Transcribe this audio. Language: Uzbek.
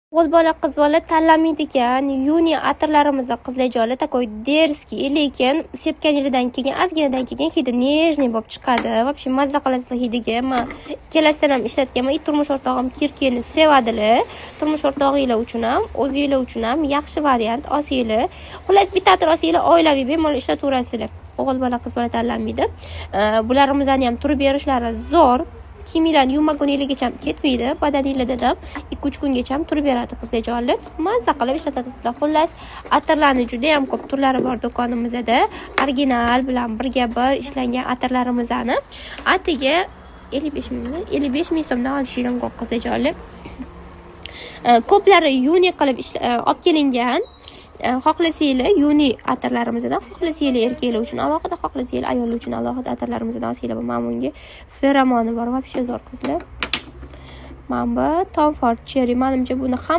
O'g'il bola, qiz bola tanlamaydigan yuni atirlarimiz, qizlarjonlar, такой дерзкий, lekin sepganinglardan keyin, ozginadan keyin hidi нежный bo'lib chiqadi. Вообще mazza qilasizlar hidiga. Man ikkalasidan ham ishlatganman и turmush o'rtog'im Kirkini sevadilar. Turmush o'rtog'inglar uchun ham, o'zinglar uchun ham yaxshi variant olsanglar. Xullas, bitta atir olsanglar, oilaviy bemalol ishlataverasizlar. O'g'il bola, qiz bola tanlanmaydi. Bularimizni ham turib berishlari zo'r. Kiyiminglarni yuvmaguninglargacha ketmaydi, badaninglarda ham 2-3 kungacha turib beradi, qizlarjonlar. Mazza qilib ishlatasizlar. Xullas, atirlarni juda ham ko'p turlari bor do'konimizda. Original bilan birga bir ishlangan atirlarimizni atiga 55 ming, 55 ming so'mdan olishingiz mumkin, qizlarjonlar. Ko'plari yuni qilib olib kelingan. Xohlasanglar yuni atirlarimizdan, xohlasanglar erkaklar uchun alohida, xohlasanglar ayollar uchun alohida atirlarimizdan olsanglar. Mana bunga feromoni bor, вообще zo'r, qizlar. Mana bu Tom Ford Cherry, manimcha, buni ham